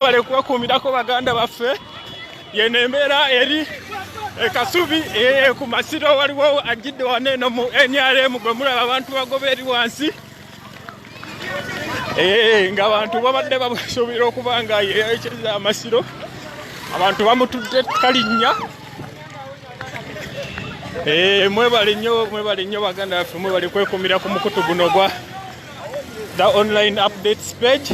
Bale kubakuumirako baganda baffe. Yeno embeera eri ekasubi ku masiro. Waliwo ajjidde wano eno mu NRM gwe mulaba abantu bagoba eri wansi, ng'abantu babadde basuubira okuba nga yeekyeza amasiro. Abantu bamutudde kalinnya. Mwebale nnyo, mwebale nnyo baganda baffe, mwebale kwekumira ku mukutu guno gwa The Online Updates page.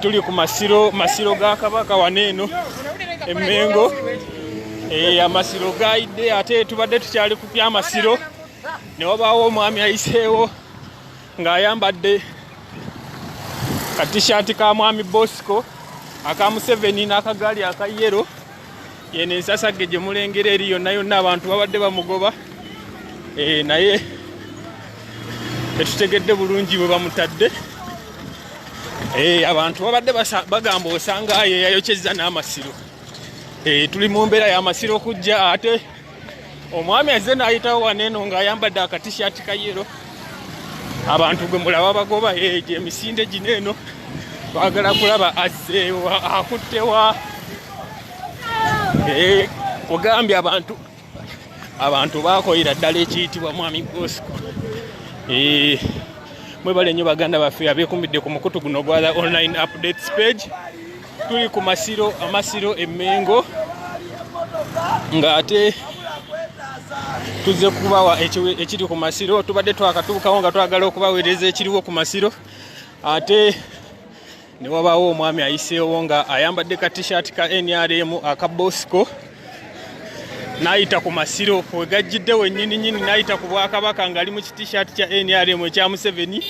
Tuli ku masiro, masiro ga Kabaka wano eno Emmengo. Amasiro gayidde, ate tubadde tukyali ku byamasiro ne wabaawo omwami ayiseewo ng'ayambadde ka T-shirt ka mwami Bosco aka Museveni n'akagaali aka yellow. Yeno ensasagge gye mulengera eri yonna yonna, abantu babadde bamugoba, naye tetutegedde bulungi bwe bamutadde. Abantu babadde bagamba osanga ye yayokyezza n'amasiro. Tuli mu mbeera y'amasiro okujja, ate omwami azze n'ayitawo wano eno ng'ayambadde aka T-shirt ka yellow. Abantu gwe mulaba bagoba, gye emisinde gino eno, baagala kulaba azzeewa, akuttewa. Kugambye abantu bakoyera ddala ekiyitibwa mwami Bosco. Mwebale nnyo baganda baffe abeekumidde ku mukutu guno gwa The Online Updates page. Tuli ku masiro, amasiro Emmengo, ng'ate tuzze kubawa ekiri ku masiro. Tubadde twakatuukawo nga twagala okubaweereza ekiriwo ku masiro, ate ne wabaawo omwami ayiseewo nga ayambadde ka T-shirt ka NRM aka Bosco, n'ayita ku masiro we gajjidde wennyini nnyini, n'ayita ku bwakabaka ng'ali mu ki T-shirt kya NRM ekya Museveni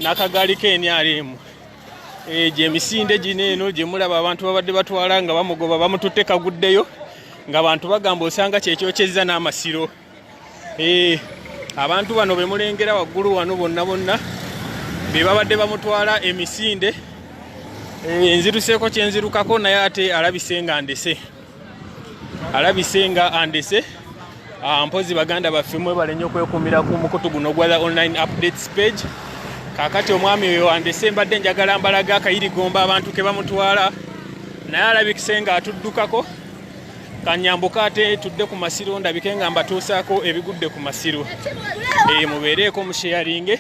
n'akagaali ka NRM. Gye emisinde gino eno gye mulaba abantu babadde batwala nga bamugoba, bamututte kaguddeyo, ng'abantu bagamba osanga kyekyokyezza n'amasiro. Abantu bano be mulengera waggulu wano bonna bonna be babadde bamutwala emisinde. Nziruseeko kyenzirukako, naye ate alabise nga ndese, alabise nga andese. Mpozi baganda baffe, mwebale nnyo okwekumira ku mukutu guno ogwa The Online Updates page. Kaakati omwami oyo andese, mbadde njagala mbalaga akayirigomba abantu ke bamutwala, naye alabikise nga atuddukako. Kanyambuka ate tudde ku masiro, ndabike nga mbatuusaako ebigudde ku masiro. Mubeereeko, musharinge,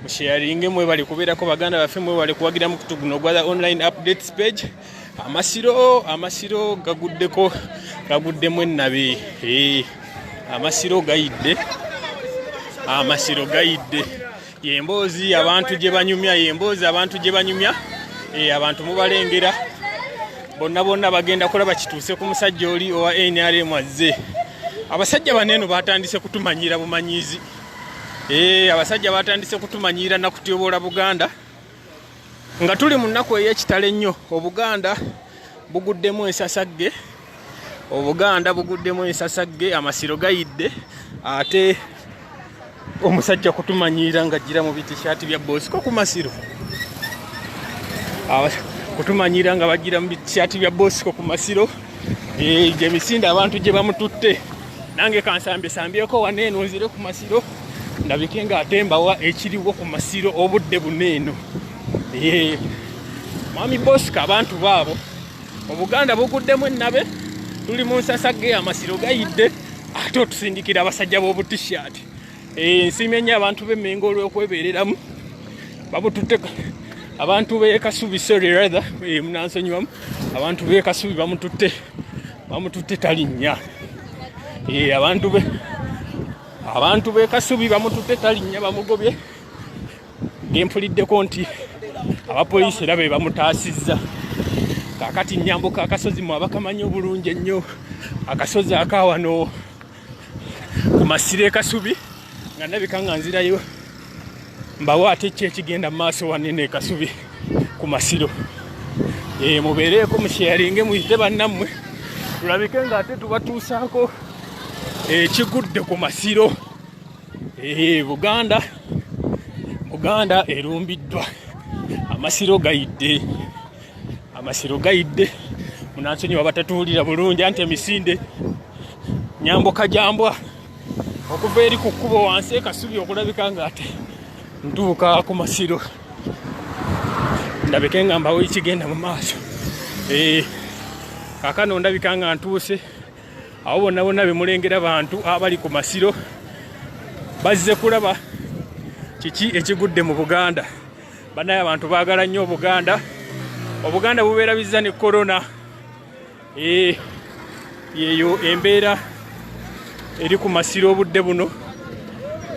musharinge. Mwebale kubeerako baganda baffe, mwebale kuwagira mukutu guno ogwa The Online Updates page. Amasiro, amasiro gaguddeko, gaguddemu ennabe. Amasiro gayidde, amasiro gayidde. Yemboozi abantu gye banyumya, yemboozi abantu gye banyumya. Abantu mubalengera bonna bonna bagenda kulaba kituuse ku musajja oli owa NRM azze. Abasajja bano eno batandise kutumanyira bumanyizi. Abasajja batandise kutumanyira nakutyoboola Buganda nga tuli mu nnaku ey'ekitalo ennyo. Obuganda buguddemu ensasagge, Obuganda buguddemu ensasagge, amasiro gayidde, ate omusajja kutumanyiira ng'ajjira mu bi T-shirt bya Bosco ku masiro. Kutumanyiira nga bajjira mu bi T-shirt bya Bosco ku masiro. Gye misinde abantu gye bamututte. Nange kansambye sambyeko wano eno nzire ku masiro, ndabike ng'ate mbawa ekiriwo ku masiro obudde buno eno. Mwami Bosco, abantu baabo, Obuganda buguddemu ennabe, tuli mu nsasagge, amasiro gayidde, ate otusindikira abasajja b'obu T-shirt. Nsiimye nnyo abantu b'Emmengo olw'okwebeereramu. Babututte abantu b'e Kasubi, sorry rather, munansonyiwamu, abantu b'e Kasubi bamututte, bamututte talinnya. Abantu b'e Kasubi bamututte talinnya, bamugobye. Gempuliddeko nti abapoliisi era be bamutaasizza. Kaakati nyambuka akasozi, mu abakamanyi obulungi ennyo, akasozi akawano ku masiro e Kasubi, nga ndabika nga nzirayo mbawo ate ki ekigenda mu maaso wanene e Kasubi ku masiro. Mubeereeko, musharinge, muyite bannammwe, tulabike nga ate tubatuusaako ekigudde ku masiro. Buganda, Buganda erumbiddwa, amasiro gayidde, amasiro gayidde. Munansonyiwa batatuwulira bulungi, anti emisinde nyambuka jambwa okuva eri ku kkubo wansi e Kasubi okulabika nga ate ntuuka ku masiro. Ndabike nga mbawo ekigenda mu maaso. Kaakano ndabika nga ntuuse awo bonna bonna bemulengera bantu abali ku masiro bazze kulaba kiki ekigudde mu Buganda. Bannaye abantu baagala nnyo Obuganda. Obuganda bubeera bizza ne korona. Yeyo embeera eri ku masiro obudde buno.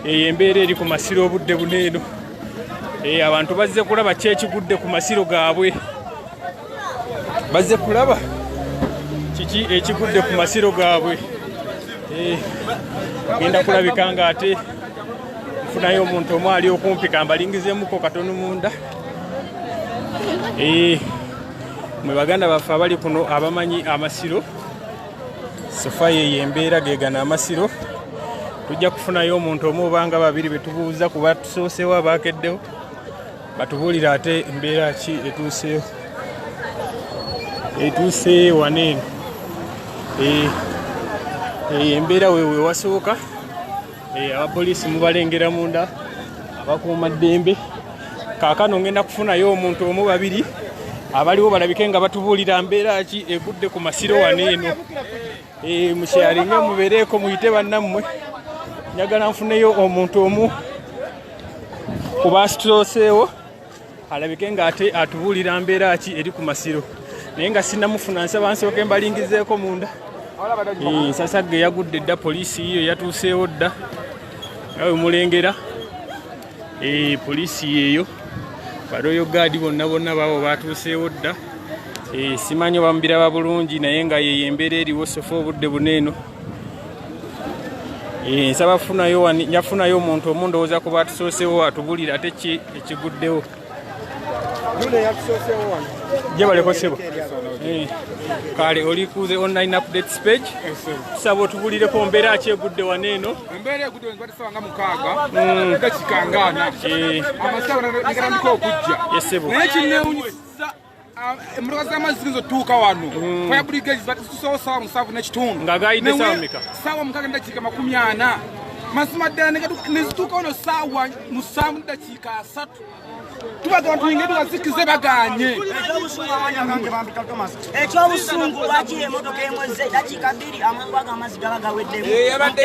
Eyo embeera eri ku masiro obudde buno eno. Abantu bazze kulaba ki ekigudde ku masiro gaabwe. Bazze kulaba kiki ekigudde ku masiro gaabwe. Genda kulabika nga ate nfunayo omuntu omu ali okumpi kambalingizeemuko katono munda. Mwe baganda baffe abali kuno abamanyi amasiro, sofa yeyo embeera gegana amasiro. Tujja kufunayo omuntu omu obanga babiri betubuuza ku batusoosewo abakeddewo batubuulire ate embeera ki etuuseewo etuuse wano eno. Eyo embeera wewe wasooka. Abapoliisi mubalengera munda abakuumaddembe. Kaakano ngenda kufunayo omuntu omu babiri abaliwo balabike nga batubuulira mbeera ki egudde ku masiro wano eno. Mukyalinge mubeereeko muyite bannammwe. Njagala nfuneyo omuntu omu ku basitooseewo alabike ng'ate atubuulira mbeera ki eri ku masiro, naye nga sinnamufuna nsaba nsooke mbalingizeeko munda. Nsasagge yagudde dda, poliisi yiyo yatuuseewo dda nga bwe mulengera. Poliisi yeeyo, baroyo gaadi bonna bonna baabo batuuseewo dda. Simanyi oba mubiraba bulungi, naye nga yeyo embeera eriwo sofa obudde buno eno. Nsaba funayo njafunayo omuntu omu ndowooza ku batusooseewo atubuulire ate ki ekiguddewo. Gyebaleko ssebo. Kale oli ku the online updates page, tusaba otubulireko mbeera ki egudde wano eno. Embeera egudde wano ssaawa nga 6 dakiika nga 4. Amasiro negatandika okujja. Naye kinneewunyisa emmotoka z'amazzi ziyinza otuuka wano. Fire brigade zituuseewo ssaawa 7:15. Nga gayidde ssaawa mmeka? Ssaawa 6:40. Mazima ddala ne zituuka wano ssaawa 7:30. Tubagamba tuyingire tugazikize baganye. Ekyobusungu lwaki emotoka emweze dakiika 2 amangu ago amazzi gaba gaweddemu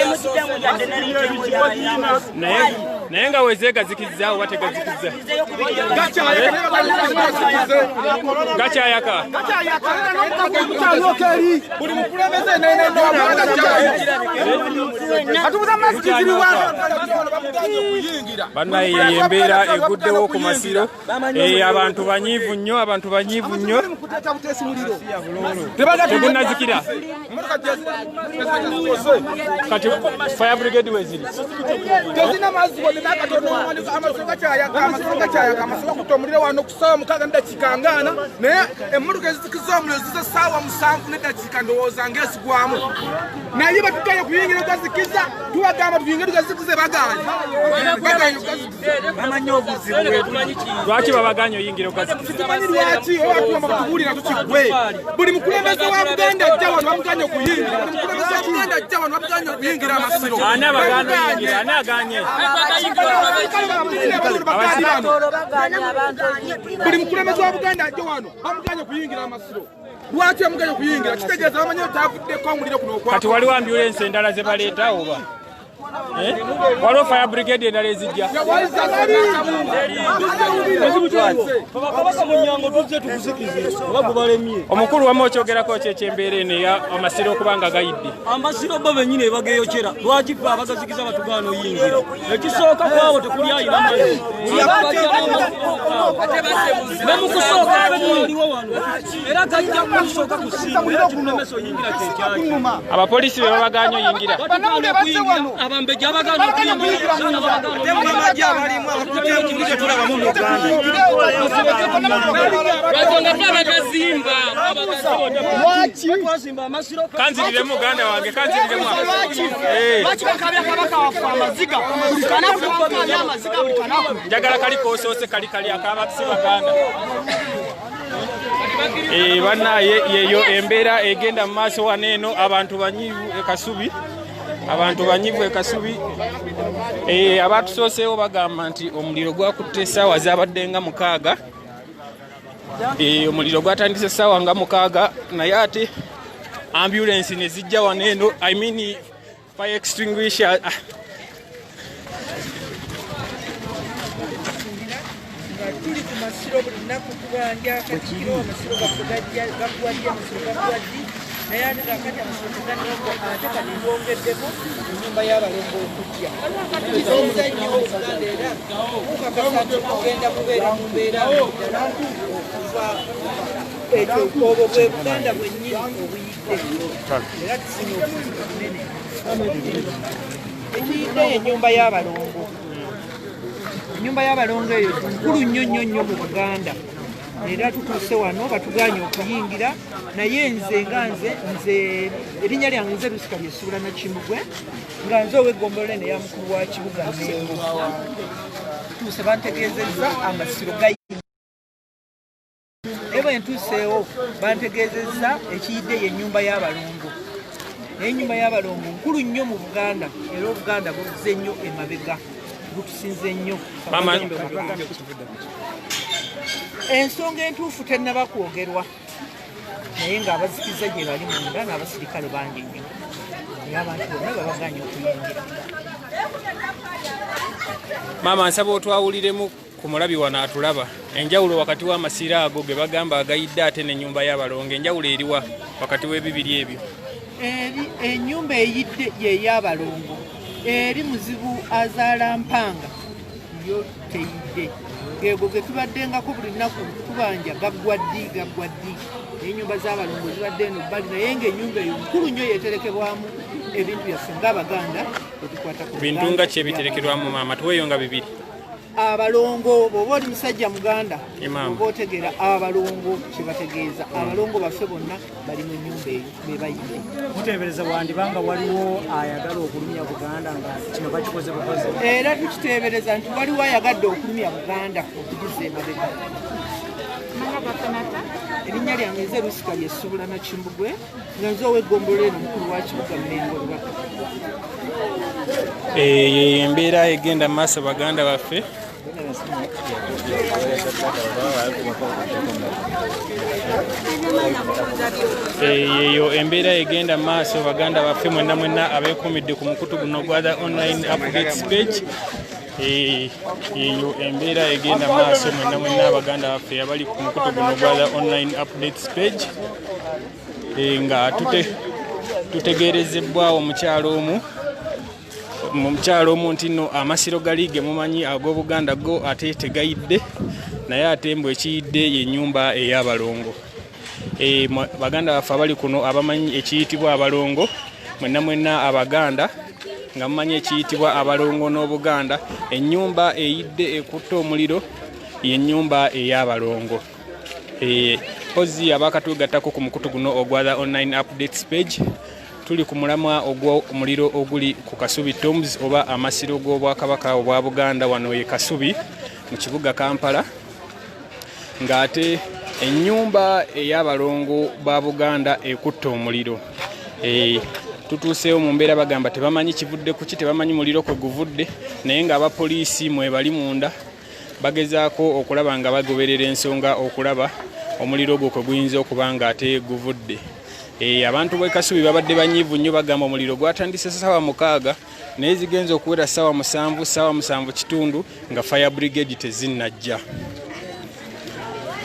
emukiddemu yadde ne liita emu y'amazzi. Naye nga wezeegazikizza oba tegazikizza? Gakyayaka. Buli mukulembeze Bannaye yeyo embeera eguddewo ku masiro. Abantu banyiivu nnyo, abantu banyiivu nnyo. Tegunnazikira. Kati fire brigade weziri? Tezina mazzi wadde n'akatono. Amasiro gakyayaka, amasiro gakyayaka, amasiro gakutte omuliro wano ku ssaawa 6:40, naye emmotoka ezizikiza omuliro zize ssaawa 7 ndowooza ng'ezigwamu, naye batuganye kuyingira gazikiza. Tubagamba tuyingire tugazikize, baganye baganye kugazikiza. Lwaki babaganye oyingira ogazikiza? Tumanyi lwaki oba tugamba batubuulira tukigwe. Buli mukulembeze wa Buganda ajja wano bamuganye okuyingira. Buli mukulembeze wa Buganda ajja wano bamuganye okuyingira amasiro. Ani abagaana oyingira? Ani aganye? Buli mukulembeze wa Buganda ajja wano bamuganye okuyingira amasiro. Lwaki bamuganye okuyingira? Kitegeeza bamanyi otavuddeko omuliro kuno okwaka. Kati waliwo ambulensi endala ze baleeta oba? Waliwo fire brigade endala ezijja? Kabaka Munyango tuzze tukuzikize oba gubalemye. Omukulu wamma okyogerako ki ekyembeera eno eya amasiro okuba nga gayidde? Amasiro bo bennyini ebageyokera, lwaki ffe abagazikiza batugaana oyingira? Ekisooka kwabo tekuli ayina mazzi ne mu kusooka ffe twaliwo wano era gajja kusooka kusiimu era kitulemesa oyingira kyekyaki. Abapoliisi be babagaanye oyingira? Batugaana okuyingira, abambejja abagaana okuyingira. Twazimba amasiro. Kanziriremu muganda wange, kanziriremu. Lwaki bakabya kabaka waffe amaziga buli kanaku? Twamukabya amaziga buli kanaku. Njagala kali kosoose kali kali akabakisi baganda. Bannaye yeyo embeera egenda mu maaso wano eno. Abantu banyiivu e Kasubi, abantu banyiivu e Kasubi. Abatusooseewo bagamba nti omuliro gwakutte essaawa zabadde nga 6. Omuliro gwatandise ssaawa nga 6, naye ate ambulance ne zijja wano eno, I mean fire extinguisher. Tuli ku masiro buli lunaku tubanja Katikkiro, amasiro gaffe gajja gaggwa ddi, amasiro gaggwa ddi, naye ate kaakati amasiro tegannagwa, ate kati twongeddeko ennyumba y'abalongo okujja. Kisinza nnyo Obuganda era kukakasa nti tugenda kubeera mu mbeera ddala okuva ekyo obwo bwe Buganda bwennyini obuyidde, era tufunye obuzibu bunene. Ekiyidde ennyumba y'abalongo. Ennyumba y'abalongo eyo nkulu nnyo nnyo nnyo mu Buganda, era tutuuse wano batuganye okuyingira, naye nze nga nze erinnya lyange nze Lusika Lyesubula Nakimbugwe, nga nze ow'eggombolola eno eya mukulu wa kibuga Mmengo. Tutuuse bantegeezezza amasiro gayidde, naye bwe ntuuseewo bantegeezezza ekiyidde y'ennyumba y'abalongo. Naye ennyumba y'abalongo nkulu nnyo mu Buganda, era Obuganda buzze nnyo emabega, butusinze nnyo. Ensonga entuufu tennaba kwogerwa, naye ng'abazikiza gye bali munda n'abasirikale bangi nnyo, naye abantu bonna babaganye okuyingira. Maama, nsaba otwawuliremu ku mulabi wano atulaba enjawulo wakati w'amasiro ago ge bagamba agayidde ate n'ennyumba y'abalongo, enjawulo eriwa wakati w'ebibiri ebyo? Ennyumba eyidde y'ey'abalongo, eri muzibu azaala mpanga yo teyidde. Geego ge tubaddengako buli lunaku tubanja gaggwa ddi gaggwa ddi, ennyumba z'abalongo zibadde eno bbali, naye ng'ennyumba eyo nkulu nnyo yeeterekebwamu ebintu byaffe ng'Abaganda ebikwata ku bintu nga ki ebiterekerwamu maama? Tuweeyo nga bibiri. Abalongo, bw'oba oli musajja Muganda oba otegeera abalongo kye bategeeza. Abalongo baffe bonna bali mu nnyumba eyo be bayidde. Muteebereza wandibanga waliwo ayagala okulumya Buganda nga kino bakikoze bukozi? Era tukiteebereza nti waliwo ayagadde okulumya Buganda okugizza emabega. Erinnya lyange nze Lusika Lyesubula Nakimbugwe, nga nze ow'eggombolola eno mukulu wa kibuga Mmengo Lubaga. Eyo embeera egenda mu maaso baganda baffe. Eyo embeera egenda mu maaso baganda baffe mwenna mwenna abeekuumidde ku mukutu guno ogwa The Online Updates page. Eyo embeera egenda mu maaso mwenna mwenna abaganda baffe abali ku mukutu guno ogwa The Online Updates page, nga tutegeerezebwa omukyalo omu nti nno amasiro gali ge mumanyi ag'Obuganda go ate tegayidde, naye ate mbu ekiyidde y'ennyumba ey'abalongo. Baganda baffe abali kuno abamanyi ekiyitibwa abalongo, mwenna mwenna Abaganda nga mumanyi ekiyitibwa abalongo n'Obuganda, ennyumba eyidde ekutte omuliro y'ennyumba ey'abalongo. Ozzi abakatwegattako ku mukutu guno ogwa The Online Updates page, tuli ku mulamwa ogw'omuliro oguli ku Kasubi Tombs oba amasiro g'Obwakabaka obwa Buganda wano e Kasubi mu kibuga Kampala, ng'ate ennyumba ey'abalongo ba Buganda ekutte omuliro. Tutuuseewo mu mbeera bagamba tebamanyi kivudde kuki, tebamanyi muliro kwe guvudde, naye ng'abapoliisi mwe bali munda bagezaako okulaba nga bagoberera ensonga okulaba omuliro ogwo kwe guyinza okuba nga ate guvudde. Abantu b'e Kasubi babadde banyiivu nnyo, bagamba omuliro gwatandise ssaawa 6 naye zigenza okuwera ssaawa 7, ssaawa 7:15 nga fire brigade tezinnajja.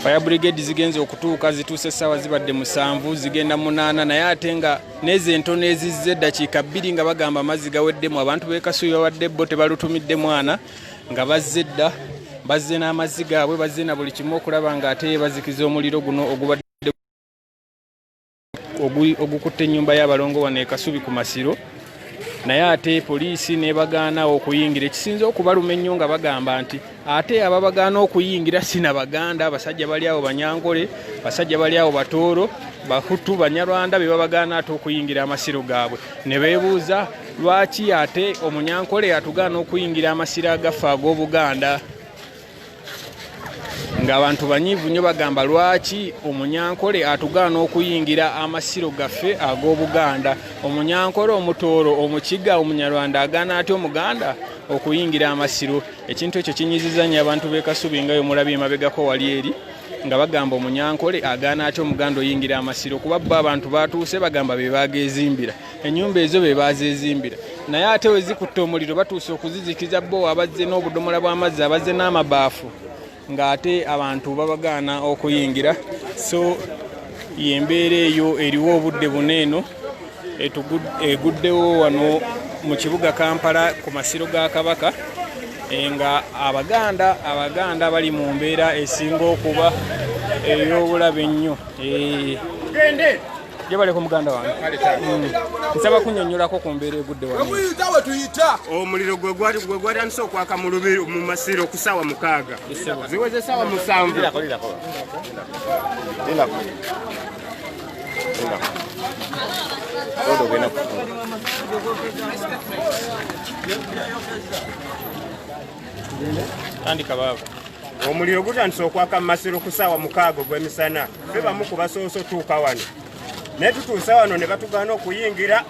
Fire brigade zigenza okutuuka zituuse ssaawa zibadde 7 zigenda 8, naye ate nga n'ezo entono ezizze eddakiika 2 nga bagamba amazzi gaweddemu. Abantu b'e Kasubi babadde bo tebalutumidde mwana, nga bazze dda, bazze n'amazzi gaabwe, bazze na buli kimu okulaba nga ate bazikiza omuliro guno ogubadde ogukutte ennyumba y'abalongo wano e Kasubi ku masiro. Naye ate poliisi n'ebagaana okuyingira. Ekisinza okubaluma ennyo nga bagamba nti ate ababagaana okuyingira si na Baganda, abasajja bali awo Banyankole, basajja bali awo Batooro, Bahutu, Banyarwanda be babagaana ate okuyingira amasiro gaabwe. Ne beebuuza lwaki ate Omunyankole atugaana okuyingira amasiro agaffe ag'Obuganda. Ng'abantu banyiivu nnyo bagamba lwaki Omunyankole atugaana okuyingira amasiro gaffe ag'Obuganda. Omunyankole, Omutooro, Omukiga, Omunyarwanda agaana atya Omuganda okuyingira amasiro? Ekintu ekyo kinyiziza nnyo abantu b'e Kasubi nga bwe mulabye emabegako wali eri. Nga bagamba omunyankole agaana atya omuganda oyingira amasiro, kuba bo abantu batuuse bagamba be bagezimbira ennyumba ezo, be bazezimbira, naye ate we zikutte omuliro batuuse okuzizikiza bo abazze n'obudomola bw'amazzi, abazze n'amabaafu, ng'ate abantu babagaana okuyingira. So y'embeera eyo eriwo obudde buno eno eguddewo wano mu kibuga Kampala ku masiro ga Kabaka, nga abaganda bali mu mbeera esinga okuba ey'obulabe ennyo. Gyebaleko muganda wange, nsaba kunnyonnyolako ku mbeera egudde wano. Omuliro gwe gwatandise okwaka mu lubiri mu masiro ku ssaawa 6, ziweze ssaawa 7. Tandika baba. Omuliro gutandise okwaka mu masiro ku ssaawa 6 ogw'emisana. Ffe bamu ku basoose otuuka wano, naye tutuuse wano ne batugaana okuyingira.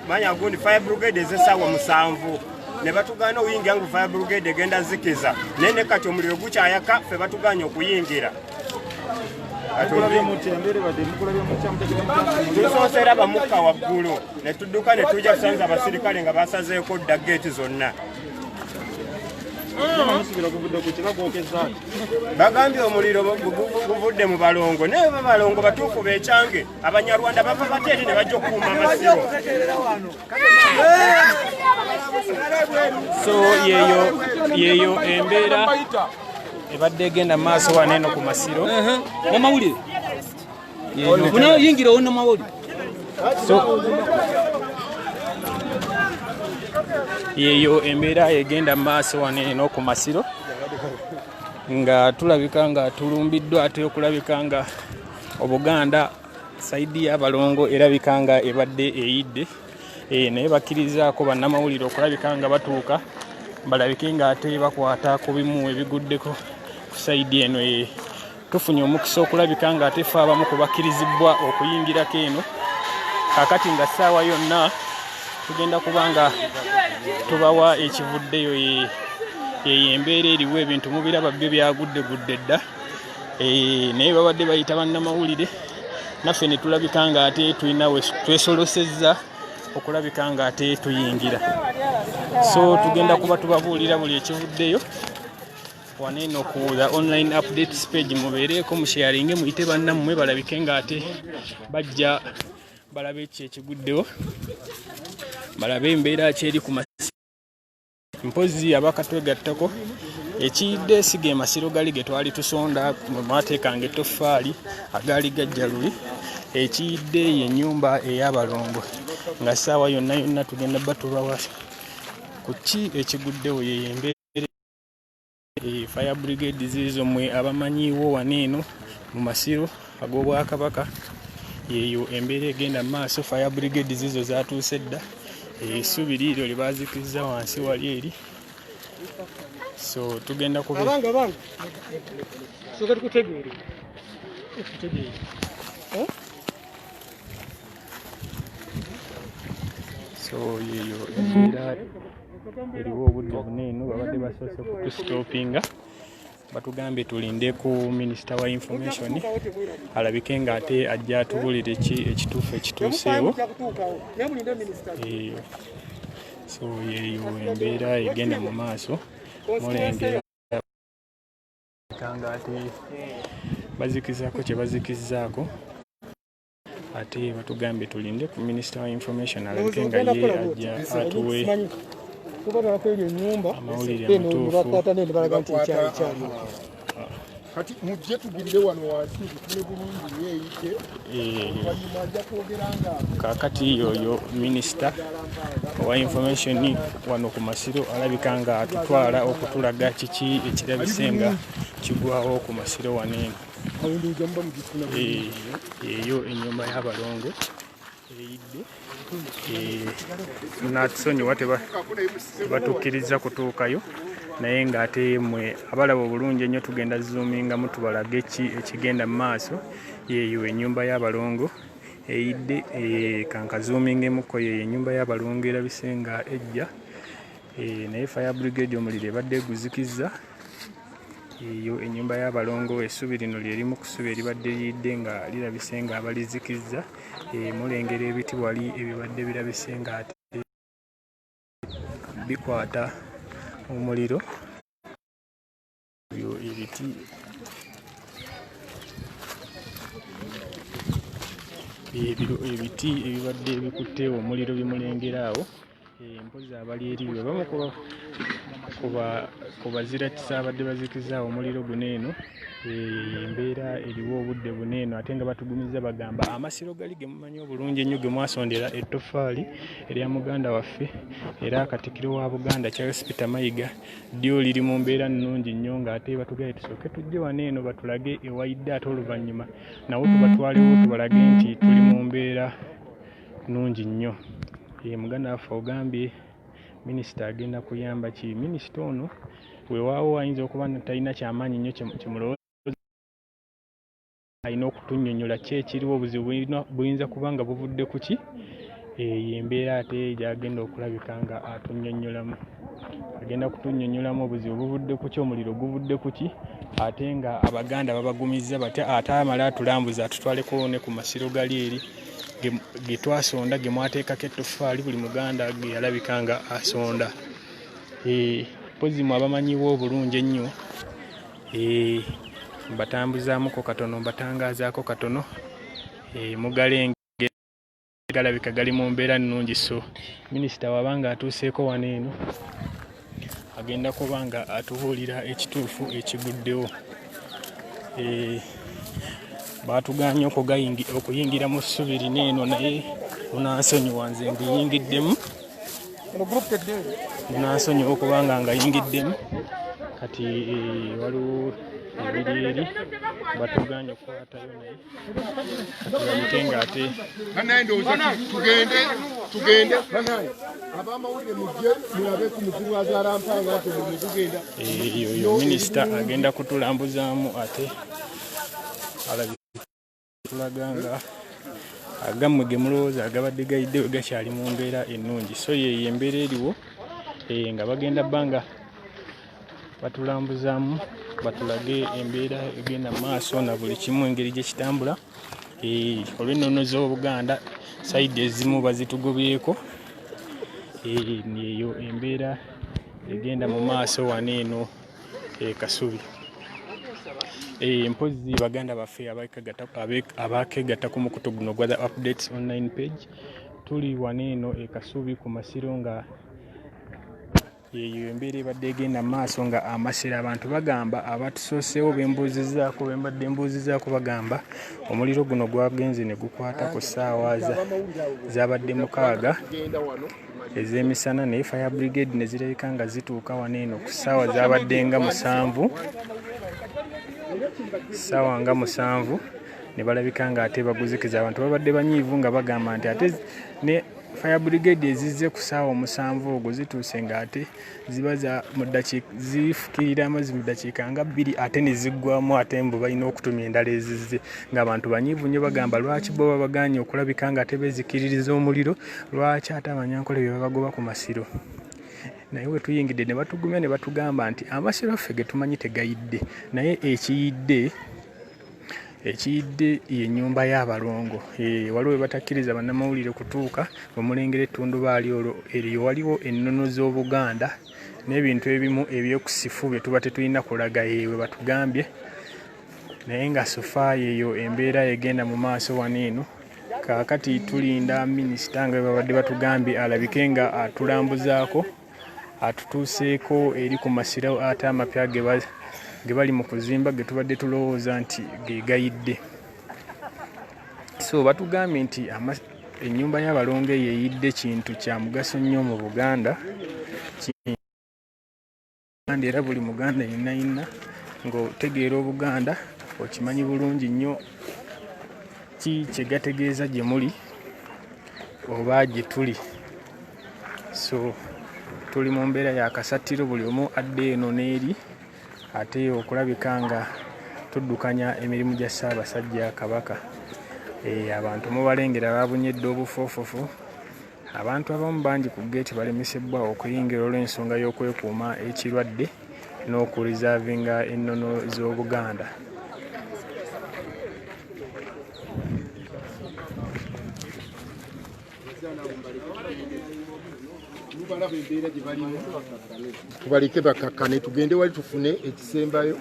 Manya gundi fire brigade ez'essaawa 7 ne batugaana okuyingira ngu fire brigade egenda zikiza, naye ne kati omuliro gukyayaka, ffe batugaanye okuyingira. Tusoose era bamukka waggulu ne tudduka ne tujja tusanze abasirikale nga basazeeko dda geeti zonna. Bagambye omuliro guvudde mu balongo, naye balongo batuufu beekyange, Abanyarwanda bava bateeri ne bajja okukuuma amasiro. So yeyo embeera ebadde egenda maaso wano eno ku masiro. Mumawulire munayingira wonna mawulire. So yeyo embeera egenda maaso wano eno ku masiro, nga tulabika nga tulumbiddwa, ate okulabika nga Obuganda saidi y'abalongo erabika nga ebadde eyidde, naye bakkirizaako bannamawulire okulabika nga batuuka balabike nga ate bakwata ku bimu ebiguddeko ku saidi eno. Tufunye omukisa okulabika nga ate ffe abamu ku bakkirizibwa okuyingirako eno kaakati, nga ssaawa yonna tugenda kuba nga tubawa ekivuddeyo. Yeyo embeera eriwo, ebintu mubiraba byo byaguddegudde dda, naye babadde bayita bannamawulire, naffe ne tulabika nga ate tulina we twesolosezza okulabika nga ate tuyingira. So tugenda kuba tubabuulira buli ekivuddeyo wano eno ku the online updates page. Mubeereeko, musharinge, muyite bannammwe balabike nga ate bajja balabe ki ekiguddewo, balabe embeera ki eri ku masiro. Mpozi abakatwegattako, ekiyidde si ge masiro gali ge twali tusonda mwateekanga ettoffaali agaali gajja luli. Ekiyidde y'ennyumba ey'abalongo, nga ssaawa yonna yonna tugenda batubawa ku ki ekiguddewo. Yeyo embeera. Fire brigade ziizo mmwe abamanyiiwo wano eno mu masiro ag'Obwakabaka. Yeyo embeera egenda mu maaso. Fire brigade ziizo zatuuse dda, essubi liiryo lye baazikizza wansi wali eri. So tugenda kuba Abange, soka tukutegeere. So yeyo embeera eriwo obudde buno eno. Babadde basoose kutusitopinga, batugambye tulinde ku minisita wa information alabike nga ate ajja atubulire ki ekituufu ekituuseewo. So yeyo embeera egenda mu maaso, mulengera nga ate bazikizaako kye bazikizaako, ate batugambye tulinde ku minisita wa information alabike nga ye ajja atuwe Tubatwalako eri ennyumba amawulire eno amatuufu. bakwata nene balaga nti ekyalo kyali. Kati mujje tugirire wano wansi tufune bulungi nnyo eyidde, oluvannyuma ajja kwogera nga Kaakati yoyo minisita owa information wano ku masiro alabika nga atutwala okutulaga kiki ekirabise nga kigwawo ku masiro wano eno. Awo ndowooza muba mugifuna. Eyo ennyumba y'abalongo eyidde. Natusonyiwa tebatukkiriza kutuukayo, naye ng'ate mmwe abalaba obulungi ennyo tugenda zoomingamu tubalage ki ekigenda mu maaso. Yeeyo ennyumba y'abalongo eyidde. Kankazuumingemuko, yeeyo ennyumba y'abalongo erabise nga ejja. Naye fire brigade omuliro ebadde eguzikizza. Eyo ennyumba y'abalongo, essubi lino lye limu ku ssubi eribadde liyidde nga lirabise nga abalizikizza. Mulengera ebiti wali ebibadde birabise ng'ate bikwata omuliro. Ebyo ebiti ebyo ebiti ebibadde bikutte omuliro bye mulengera awo. Mpozzi abali eri be bamu ku bazirakisa abadde bazikiza omuliro guno eno. Embeera eriwo obudde buno eno, ate nga batugumizza bagamba amasiro gali ge mumanyi obulungi ennyo ge mwasondera ettoffaali erya muganda waffe era Katikkiro wa Buganda Charles Peter Mayiga, ddyo liri mu mbeera nnungi nnyo, ng'ate batugambye tusooke tujje wano eno batulage ewayidde, ate oluvannyuma nawo tubatwalewo tubalage nti tuli mu mbeera nnungi nnyo. Muganda waffe ogambye minisita agenda kuyamba ki? Minisita ono weewaawo ayinza okuba nga talina kyamaanyi nnyo kyemulowooza, alina okutunnyonnyola ki ekiriwo, obuzibu buyinza kuba nga buvudde ku ki. Eyo embeera ate gy'agenda okulabika nga atunnyonnyolamu, agenda kutunnyonnyolamu obuzibu buvudde ku ki, omuliro guvudde ku ki, ate nga Abaganda babagumizza batya, ate amale atulambuze atutwaleko ne ku masiro gali eri ge twasonda, ge mwateekako ettoffaali buli Muganda ge yalabika nga asonda. Mpozzi mmwe abamanyiwo obulungi ennyo, mbatambuzaamuko katono, mbatangaazaako katono. Mugalengera galabika gali mu mbeera nnungi. So minisita waba nga atuuseeko wano eno agenda kuba nga atubuulira ekituufu ekiguddewo. Baatugaanye okuyingira mu ssubi lino eno, naye munansonyiwa nze ndiyingiddemu, munansonyiwa okubanga ngayingiddemu. Kati waliwo ebiri eri batugaanye okukwatayo, naye katulabike ng'ate Banaye, ndowooza tugende banaye abamawulire mujje mulabe ku muzibu azaala mpanga nti omuliro gugenda. Oyo minisita agenda kutulambuzaamu, ate tulaga nga agammwe ge mulowooza agabadde gayidde we gakyali mu mbeera ennungi. So yeeyo embeera eriwo, nga bagenda bbanga batulambuzaamu batulage embeera egenda mu maaso na buli kimu engeri gye kitambula. Olw'ennono z'Obuganda sayidi ezimu bazitugobyeko. Eyo embeera egenda mu maaso wano eno e Kasubi. Mpozzi baganda baffe abakeegatta ku mukutu guno ogwa The Updates Online page, tuli wano eno e Kasubi ku masiro, nga yeeyo embeera ebadde egenda mu maaso, nga amasiro abantu bagamba, abatusooseewo bembuuzizzaako, bembadde mbuuzizzaako, bagamba omuliro guno gwagenze ne gukwata ku ssaawa zabadde 6 ez'emisana, naye fire brigade ne zirabika nga zituuka wano eno ku ssaawa zabadde nga 7, ssaawa nga 7, ne balabika nga ate baguzikiza. Abantu babadde banyiivu nga bagamba nti ate ne fire brigade ezizze ku ssaawa 7 ogwo zituuse nga ate ziba za mu ddakiika zifukirira amazzi mu ddakiika nga 2 ate ne ziggwamu, ate mbu balina okutumya endala ezizze, ng'abantu banyiivu nnyo bagamba lwaki bo babagaanye okulabika nga ate beezikiririza omuliro, lwaki ate Abanyankole be babagoba ku masiro. Naye we tuyingidde ne batugumya ne batugamba nti amasiro ffe ge tumanyi tegayidde, naye ekiyidde y'ennyumba y'abalongo. Waliwo we batakkiriza bannamawulire kutuuka, bwe mulengera ettundubaali olwo eriyo waliwo ennono z'Obuganda n'ebintu ebimu ebyekusifu bye tuba tetulina kulaga, we batugambye. Naye nga sofa yeeyo embeera egenda mu maaso wano eno. Kaakati tulinda minisita nga bwe babadde batugambye alabike nga atulambuzaako, atutuuseeko eri ku masiro ate amapya ge bali mu kuzimba ge tubadde tulowooza nti ge gayidde. So batugambye nti ennyumba y'abalongo eyo eyidde kintu kya mugaso nnyo mu Buganda era buli Muganda yenna yenna ng'otegeera Obuganda okimanyi bulungi nnyo ki kye gategeeza gye muli oba gye tuli. So tuli mu mbeera ya kasattiro, buli omu adda eno n'eri, ate okulabika nga tuddukanya emirimu gya Ssaabasajja Kabaka. Abantu mubalengera babunye dda obufoofofu. Abantu abamu bangi ku ggeeti balemesebbwa okuyingira olw'ensonga y'okwekuuma ekirwadde. n'okureservinga ennono z'Obuganda. Tubaleke bakakkane, tugende wali tufune ekisembayo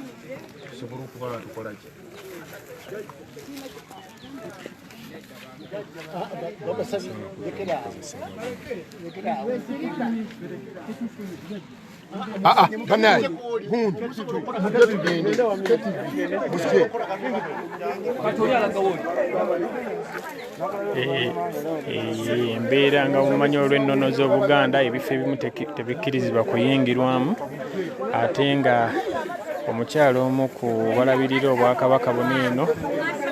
tusobole okuba nga tukola ki. Banaye gundi mujje tugende mujje. Embeera nga mumanyi olw'ennono z'Obuganda ebifo ebimu tebikkirizibwa kuyingirwamu, ate nga omukyalo omu ku balabirira Obwakabaka buno eno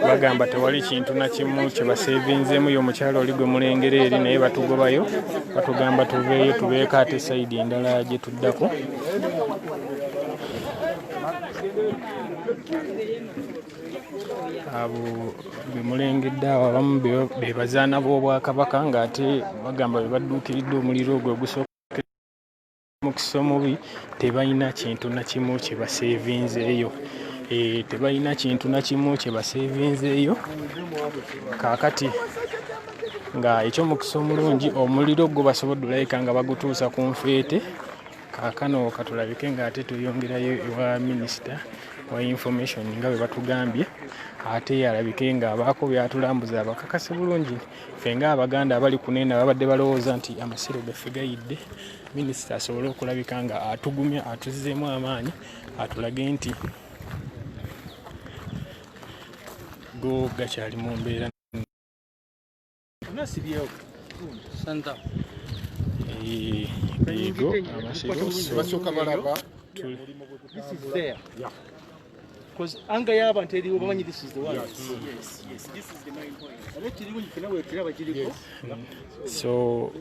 bagamba tewali kintu na kimu kye baseevinzeemu. Ye omukyalo oli gwe mulengera eri, naye batugobayo, batugamba tuveeyo tubeeko ate sayidi endala gye tuddako. Abo be mulengedde awo abamu be bazaana b'Obwakabaka, ng'ate bagamba be badduukiridde omuliro ogwo ogusooka mukisa omubi, tebalina kintu na kimu kye baseevinzeeyo. Tebalina kintu na kimu kye baseevinzeeyo. Kaakati nga eky'omukisa omulungi omuliro gwo basobodde olabika nga bagutuusa ku nfeete. Kaakano katulabike ng'ate tweyongerayo ewa minisita wa information nga bwe batugambye, ate alabike ng'abaako by'atulambuza abakakase bulungi ffe ng'Abaganda abali ku nene ababadde balowooza nti amasiro gaffe gayidde. Minisita asobole okulabika nga atugumya, atuzzeemu amaanyi, atulage nti go gakyali mu mbeera. Ego amasiro basooka balaba. This is there. Because anga y'abantu eriwo bamanyi this is the one. Yes, this is the main point. Ate kiriwo ffenna bwe tulaba kiriko. So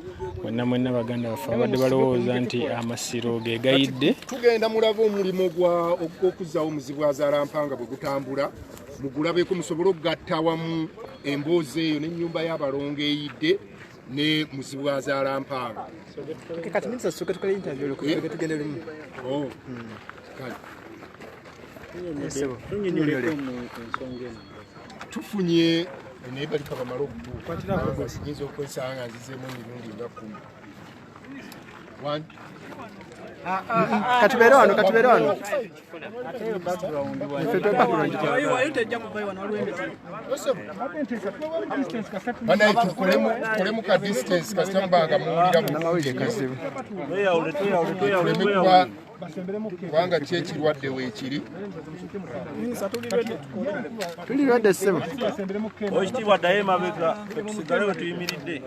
mwenna mwenna baganda baffe abadde balowooza nti amasiro ge gayidde, tugenda mulaba omulimu gwa ogw'okuzzaawo Omuzibu Azaala Mpanga bwe gutambula, mugulabeko musobole okugatta awamu emboozi eyo n'ennyumba y'abalongo eyidde ne Muzibu Azaala Mpanga. Kati minisita, tusooke tukole interview olwo tugende lumu. Oh, kale. Tufunye naye balika bamale okutuuka, nyinza okwesanga nga nzizeemu emirundi nga 10. One. Katubeere wano, katubeere wano. Ffe twe background. Banaye tukolemu ka distance kasita mubanga muwulira bulungi, Kazibu. tuleme kuba kubanga ki ekirwadde weekiri. Tuli lwadde ssebo. Owekitiibwa, ddayo emabega, tusigale we tuyimiridde.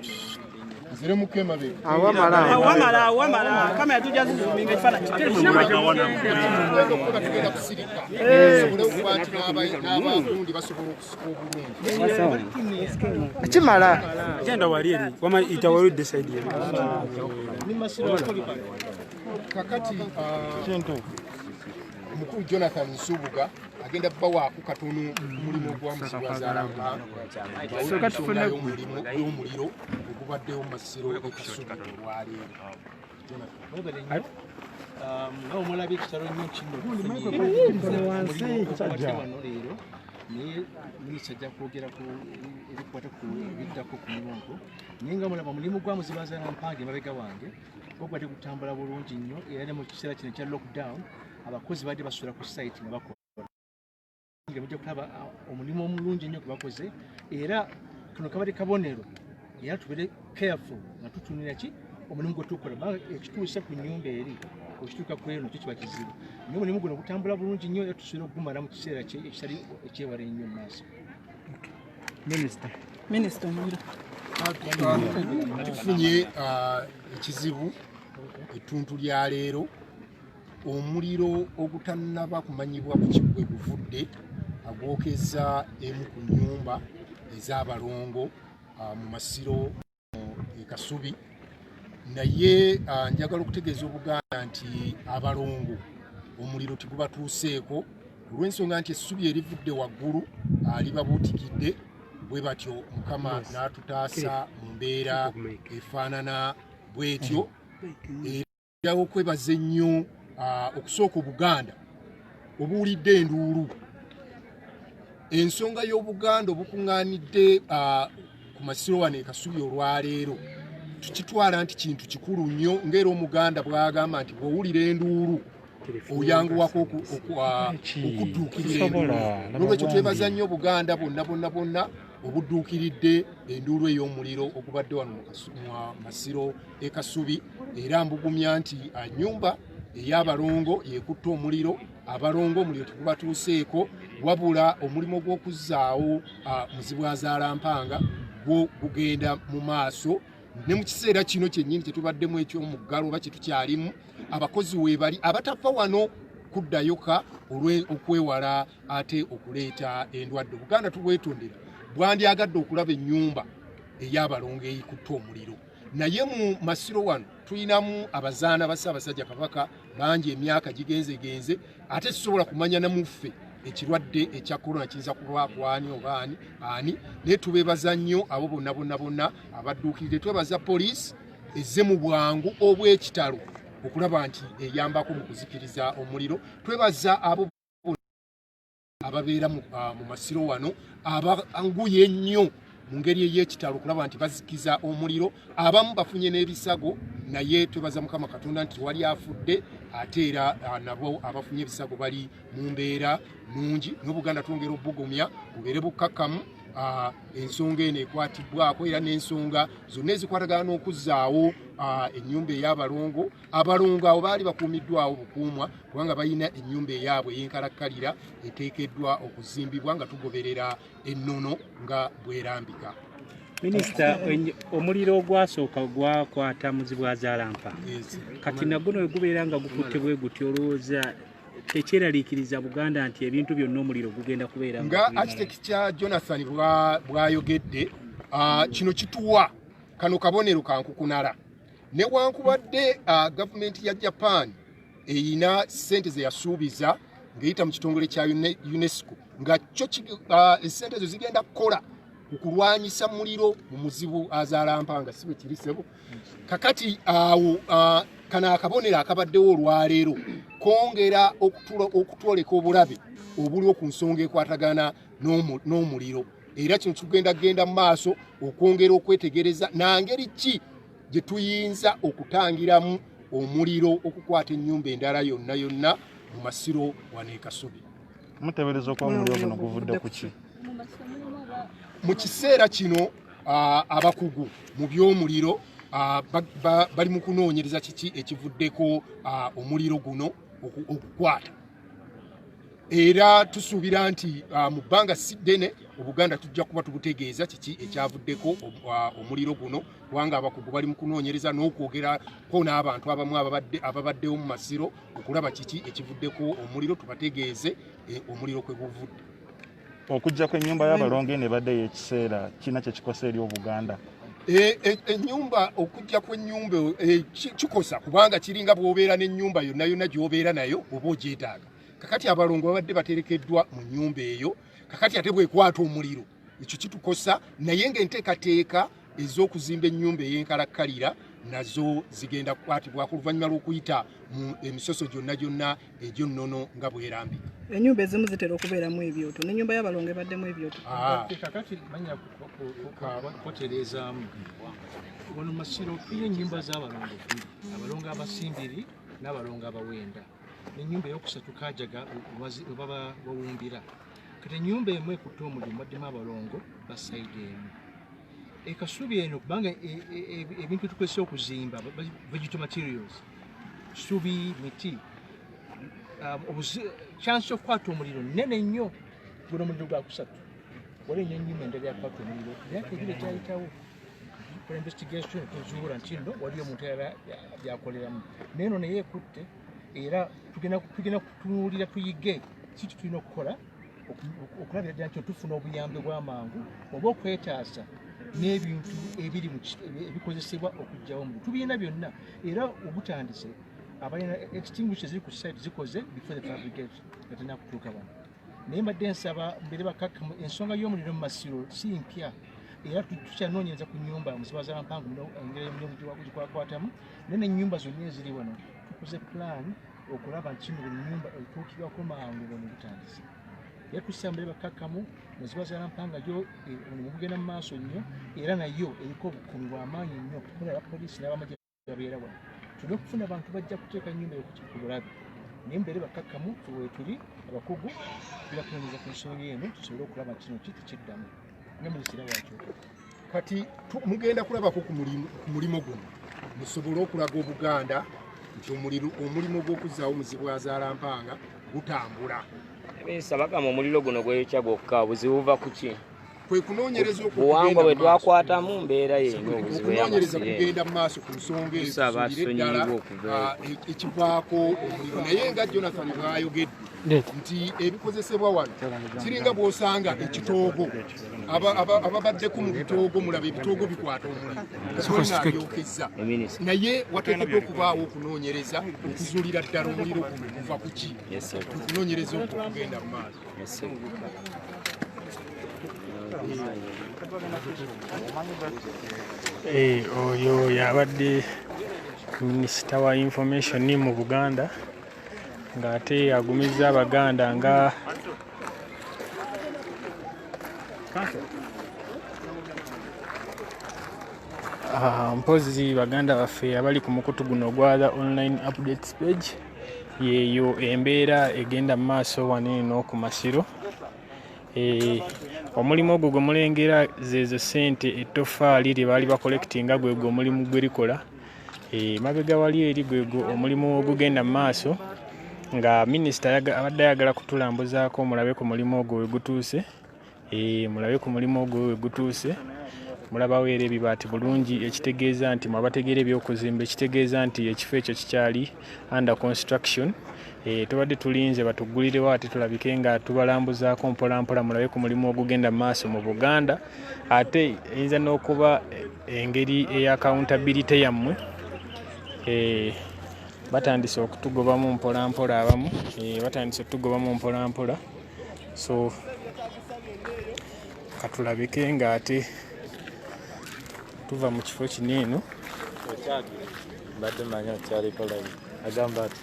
Nziremuko emabega. Awamala. Awamala, awamala. Kamera tujja zizoominga ekifaananyi. Tugenda okukola, tugenda kusirika tusobole okuba nti n'abagundi basobola okusika obulungi. Kimala. Genda wali eri wama itawaludde side eri. Kakati omukulu Jonathan Nsubuga agenda bawaako katono ku mulimu gwa Muzibu Azaala Mpanga omulimu gw'omuliro ogubaddewo mu masiro e Kasubi olwaleero. Mwebale nnyo. Nga omulabye ekitalo nnyo kino omulimu wano leero, naye minisita ajja kwogera ku ebikwata ku ebiddako ku mulimu ogwo. Naye nga mulaba omulimu gwa Muzibu Azaala Mpanga emabega wange gwo gubadde gutambula bulungi nnyo, era ne mu kiseera kino ekya lockdown abakozi badde basula ku site nga bakola. Mujja kulaba omulimu omulungi ennyo gwe bakoze, era kano kabadde kabonero, era tubeere careful nga tutunira ki omulimu gwe tukola, kubanga ekituuse ku nnyumba eri okituuka ku eno kyo kiba kizibu. Naye omulimu guno gutambula bulungi nnyo, era tusobola okugumala mu kiseera ekitali ekyewala ennyo mu maaso. Minisita. Minisita, omuliro. Tufunye ekizibu ettuntu lya leero, omuliro ogutannaba kumanyibwa ku kigwe guvudde agwokeza emu ku nnyumba ez'abalongo mu masiro e Kasubi. Naye njagala okutegeeza Obuganda nti abalongo omuliro tegubatuuseeko, olw'ensonga nti essubi erivudde waggulu libabuutikidde. Bwe batyo Mukama n'atutaasa mu mbeera efaanana bwetyo. Era okwebaza ennyo Okusooka Obuganda obuwulidde enduulu, ensonga y'Obuganda obukuŋŋaanidde ku masiro wano e Kasubi olwaleero tukitwala nti kintu kikulu nnyo, ng'era Omuganda bw'agamba nti bw'owulira enduulu oyanguwako okudduukirira enduulu. Nolwekyo twebaza nnyo Obuganda bwonna bwonna bwonna obudduukiridde enduulu ey'omuliro ogubadde wano mu masiro e Kasubi. Era mbugumya nti nnyumba ey'abalongo yekutte omuliro, abalongo omuliro tegubatuuseeko, wabula omulimu gw'okuzzaawo Muzibwazaalampanga gwo gugenda mu maaso. Ne mu kiseera kino kyennyini kyetubaddemu eky'omuggalo oba kyetukyalimu, abakozi weebali abatava wano kuddayo ka okwewala ate okuleeta endwadde. Obuganda tubwetondera bwandyagadde okulaba ennyumba ey'abalongo eyikutte omuliro, naye mu masiro wano tulinamu abazaana ba Ssaabasajja Kabaka bangi, emyaka gigenzegenze, ate tusobola kumanya namuffe ekirwadde ekya korona kiyinza kuba kwani oba ani ani, naye tubeebaza nnyo abo bonna bonna bonna abadduukirire. Twebaza poliisi ezze mu bwangu obw'ekitalo okulaba nti eyambako mu kuzikiriza omuliro. Twebaza abo ababeera mu masiro wano abanguye ennyo mu ngeri ey'ekitalo okulaba nti bazikiza omuliro. Abamu bafunye n'ebisago, naye twebaza Mukama Katonda nti tewali afudde, ate era nabo abafunye ebisago bali mu mbeera nnungi. N'Obuganda twongera obugumya bubeere bukkakkamu, ensonga eno ekwatibwako era n'ensonga zonna ezikwatagana n'okuzzaawo ennyumba ey'abalongo. Abalongo abo baali bakuumiddwawo bukuumwa kubanga balina ennyumba eyaabwe ey'enkalakkalira eteekeddwa okuzimbibwa nga tugoberera ennono nga bwerambika. Minisita, omuliro ogwasooka gwakwata Muzibwazaalampanga, kati naguno we gubeera nga gukutte bwe gutyo, olowooza tekyeraliikiriza Buganda nti ebintu byonna omuliro gugenda kubeera nga architect Jonathan bwayogedde? Kino kituwa kano kabonero kankukunala. Newankubadde gavumenti ya Japan eyina ssente ze yasuubiza ng'eyita mu kitongole kya UNESCO, nga kyo essente ezo zigenda kukola ku kulwanyisa muliro mu Muzibwazaalampanga, si bwe kiri ssebo? Kakati awo kano akabonero akabaddewo olwaleero kwongera okutwoleka obulabe obuliwo ku nsonga ekwatagana n'omuliro. Era kino kigenda genda mu maaso okwongera okwetegereza nangeri ki gye tuyinza okutangiramu omuliro okukwata ennyumba endala yonna yonna mu masiro wano e Kasubi. Muteebereza okuba omuliro guno guvudde ku ki? Mu kiseera kino abakugu mu by'omuliro bali mu kunoonyereza kiki ekivuddeko omuliro guno okukwata, era tusuubira nti mu bbanga si ddene Obuganda tujja kuba tubutegeeza kiki ekyavuddeko omuliro guno, kubanga abakugu bali mu kunoonyereza n'okwogerako n'abantu abamu ababaddewo mu masiro okulaba kiki ekivuddeko omuliro, tubategeeze omuliro kwe guvudde. Okujjako ennyumba y'abalongo eno ebadde ey'ekiseera kirina kye kikosa eri Obuganda? Ennyumba, okujja kw'ennyumba kikosa, kubanga kiringa bw'obeera n'ennyumba yonna yonna gy'obeera nayo oba ogyetaaga. Kakati abalongo babadde baterekeddwa mu nnyumba eyo, kakati ate bwekwata omuliro ekyo kitukosa, naye ng'enteekateeka ez'okuzimba ennyumba ey'enkalakkalira nazo zigenda kukwatibwako oluvannyuma lw'okuyita mu emisoso gyonna gyonna egy'ennono nga bwerambika. Ennyumba ezimu zitera okubeeramu ebyoto, n'ennyumba y'abalongo ebaddemu ebyoto. Kakati manya kutereezaamu wano masiro tulina ennyumba z'abalongo bbiri, abalongo abasimbiri n'abalongo abawenda, n'ennyumba eyokusatu Kajaga we baba bawumbira. Kati ennyumba emu ekutte omuliro mubaddemu abalongo ba side emu. Ekasubi eno kubanga ebintu tukozesa okuzimba vegetal materials, subi, miti, chance y'okukwata omuliro nnene nnyo. Guno omuliro gwa kusatu, waliwo ennyumba endala yakwata omuliro myaka ebiri ekyayitawo. Kola investigation tuzuula nti nno waliyo omuntu eyala byakoleramu, naye eno naye ekutte. Era tugenda kutunuulira tuyige si kitulina okukola okulabira ddala nti tufuna obuyambi bw'amangu oba okwetaasa n'ebintu ebiri ebikozesebwa okuggyawo omuliro. Tubirina byonna era ogutandise, abalina extinguisher ziri ku site zikoze before the fire brigade nga tena kutuuka wano. Naye mbadde nsaba mbeere bakakkamu, ensonga y'omuliro mu masiro si mpya, era tukyanoonyereza ku nnyumba Muzibwazaalampanga engeri y'omuliro gikwakwatamu, naye n'ennyumba zonna eziri wano tukoze plan Okulaba nti kino buli nnyumba etuukibwako mangu bwe mugutandise. Era tusambire bakakkamu Muzibu Mpanga yo omulimu gugenda mu maaso nnyo, era nayo eriko obukuumi bw'amaanyi nnyo. Mulaba poliisi n'abamagye babeera wano. Tulina okufuna abantu bajja kuteeka nnyumba eyo ku bulabe, naye mbeere bakakkamu wetuli abakugu birakunoonyeza ku nsonga eno tusobole okulaba kino ki tekiddamu. Nga minisita wakyo kati mugenda kulabako ku mulimu guno musobole okulaga Obuganda nti omulimu gw'okuzzaawo Muzibu Azaalampanga gutambula. Minisita bagamba omuliro guno gweyokya gwokka, obuzibu buva ku ki? Kwe kunoonyereza Buwangwa bwe twakwatamu mbeera yeno obuzibu okunoonyereza kugenda mu maaso ku nsonga eyo tuzuulire ddala ekivaako omuliro. Naye nga Jonathan bw'ayogedde nti ebikozesebwa wano kiringa bw'osanga ekitoogo, ababaddeko mu bitoogo mulaba ebitoogo bikwata omuliro abyokeza, naye wateekeddwa okubaawo okunoonyereza okuzuulira ddala omuliro guno guva ku ki, okunoonyereza okwo kugenda mu maaso. Oyo yabadde minisita wa information mu Buganda ng'ate agumizza Abaganda nga mpozi baganda baffe abali ku mukutu guno ogwa The Online Updates page, yeeyo embeera egenda mu maaso wano eno ku Masiro. Omulimu ogwo gwe mulengera zeezo ssente ettoffaali lye baali bakolektinga, gwegwo omulimu gwe likola. Mabega wali eri gwegwo omulimu ogugenda mu maaso nga minisita abadde ayagala kutulambuzaako mulabe ku mulimu ogwo we gutuuse. Mulabe ku mulimu ogwo we gutuuse, mulabawo era ebibaati bulungi, ekitegeeza nti mwabategeera ebyokuzimba, ekitegeeza nti ekifo ekyo kikyali under construction. Tubadde tulinze batuggulirewo ate tulabike nga tubalambuzaako mpolampola mulabe ku mulimu ogugenda mu maaso mu Buganda. Ate eyinza n'okuba engeri eya accountability yammwe. Batandise okutugobamu mpolampola abamu, batandise okutugobamu mpolampola, so katulabike nga ate tuva mu kifo kino eno. Mbadde manyi okyaliko live agamba ati